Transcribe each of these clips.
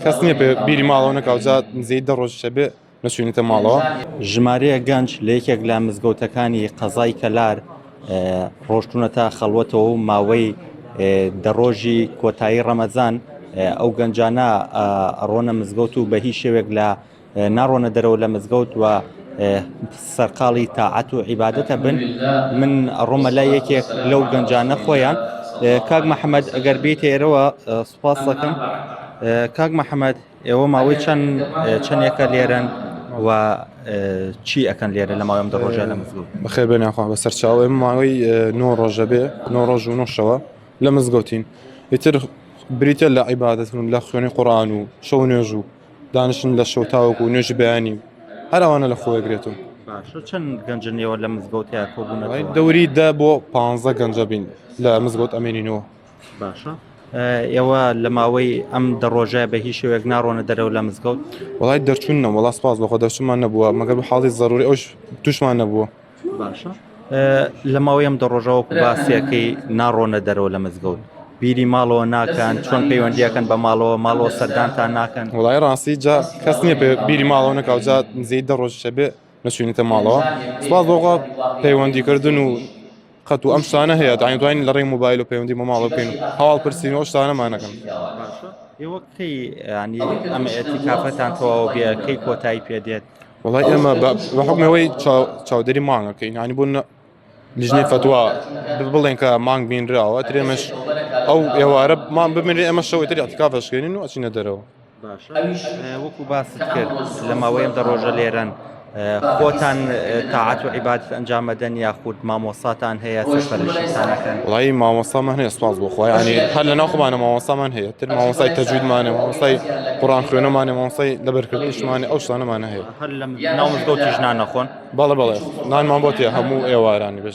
کەس نییە پێ بیری ماڵەوە نەکاو جا نزیک دە ڕۆژ شەبێ نەچوینەتە ماڵەوە. ژمارەیەک گەنج لە یەکێک لە مزگەوتەکانی قەزای کەلار ڕۆشتوونەتە خەڵوەتەوە و ماوەی دە ڕۆژی کۆتایی ڕەمەزان ئەو گەنجانە ئەڕۆنە مزگەوت و بە هیچ شێوێک لە ناڕۆنە دەرەوە لە مزگەوت و سەرقاڵی تاعەت و عیبادەتە بن من ئەڕۆمە لای یەکێک لەو گەنجانە خۆیان کاک محەممەد ئەگەر بیتە ئێرەوە سوپاس دەکەم کاک محەممەد ئێوە ماوەی چەند چەندێکە لێرەن و چی ئەکەن لێرە لە ماوەم دە ڕۆژە لە مزگەوت؟ بەخێر بێن یاخوا بەسەر چاو ئێمە ماوەی نۆ ڕۆژە بێ نۆ ڕۆژ و نۆ شەوە لە مزگەوتین ئیتر بریتە لە عیبادەت و لە خوێنی قورئان و شەو نوێژ و دانیشتن لە شەو تاوەکو و نوێژی بەیانی هەر ئەوانە لە خۆ گرێتەوە. باشە چەند گەنجن ئێوە لە مزگەوتیا کۆبوونەتەوە؟ دەوری دە بۆ پانزە گەنجە بین لە مزگەوت ئەمێنینەوە. باشە ئێوە لە ماوەی ئەم دە ڕۆژە بە هیچ شێوەیەک ناڕۆنە دەرەوە لە مزگەوت؟ وڵای دەرچوون نە وڵا سپاس بەخۆ دەرچوونمان نەبووە مەگەر بە حاڵی زەروری ئەوش تووشمان نەبووە. باشە لە ماوەی ئەم دە ڕۆژە وەکو باسیەکەی ناڕۆنە دەرەوە لە مزگەوت بیری ماڵەوە ناکەن چۆن پەیوەندیەکەن بە ماڵەوە ماڵەوە سەردانتان ناکەن؟ وڵای ڕاستی جا کەس نییە پێ بیری ماڵەوە نەکاو جا نزیک دە ڕۆژ شەبێ نەچوینەتە ماڵەوە سپاس بۆخوا پەیوەندیکردن و قەت و ئەم شتانە هەیە داین دوایین لە ڕێی مۆبایل و پەیوەندی بە ماڵەوە بکەین و هەواڵ پرسین و ئەو شتانەمان نەکەن. باشە ئێوە کەی ینی ئەم ئێتیکافەتان تەواو بێ کەی کۆتایی پێ دێت؟ وەڵای ئێمە بە بە حوکمی ئەوەی چاو چاودێری مانگەکەین یانی بۆ نە لیژنەی فەتوا بڵێن کە مانگ بینراوە تر ئێمەش ئەو ئێوارە مان ببینرێ ئێمە شەوی تر ئیعتیکاف ئەشکێنین و ئەچینە دەرەوە. باشە وەکو باست کرد لە ماوەی ئەم دە ڕۆژە لێرەن خۆتان تاعەت و عیبادەت ئەنجام ئەدەن یاخود مامۆستاتان هەیە سەرپەرشتیتان ئەکەن؟ وەڵایی مامۆستامان هەیە سوپاس بۆ خوا یانی هەر لەناو خۆمانە مامۆستامان هەیە تر مامۆستای تەجویدمان هەیە مامۆستای قورئان خوێنەمان هەیە مامۆستای لەبەرکردنیشمان هەیە ئەو شتانەمان هەیە. هەر لە ناو مزگەوتیش نان ئەخۆن؟ بەڵێ بەڵێ نانمان بۆ تێ هەموو ئێوارانی بەش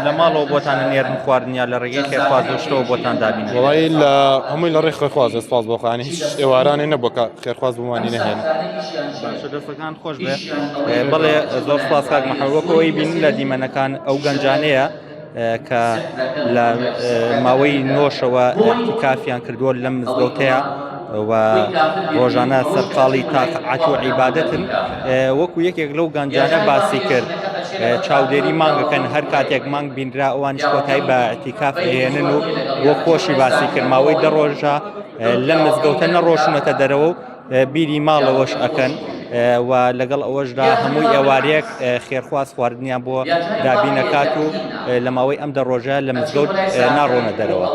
لە ماڵەوە بۆتان نێرن خواردن یا لە ڕێگەی خێرخواز و شتەوە بۆتان دابین وڵی لە هەمووی لە ڕێ خێرخواز سپاس بۆ خۆیانی هیچ ئێوارانی نەبووە کە خێرخواز بۆمانی نەهێن باشە دەستەکان خۆش بێ بەڵێ زۆر سپاس کاک محەممەد وەکو ئەوەی بینن لە دیمەنەکان ئەو گەنجانەیە کە لە ماوەی نۆشەوە ئیعتیکافیان کردووە لەم مزگەوتەیە و ڕۆژانە سەرقاڵی تاعەت و عیبادەتن وەکو یەکێک لەو گەنجانە باسی کرد چاودێری مانگەکەن هەر کاتێک مانگ بینرا ئەوانیش کۆتایی بە ئیعتیکاف ئەهێنن و وەک خۆشی باسی کرد ماوەی دە ڕۆژە لەم مزگەوتە نەڕۆشتونەتە دەرەوە و بیری ماڵەوەش ئەکەن و لەگەڵ ئەوەشدا هەموو ئێوارەیەک خێرخواز خواردنیان بۆ دابینەکات و لە ماوەی ئەم دە ڕۆژە لە مزگەوت ناڕۆنە دەرەوە.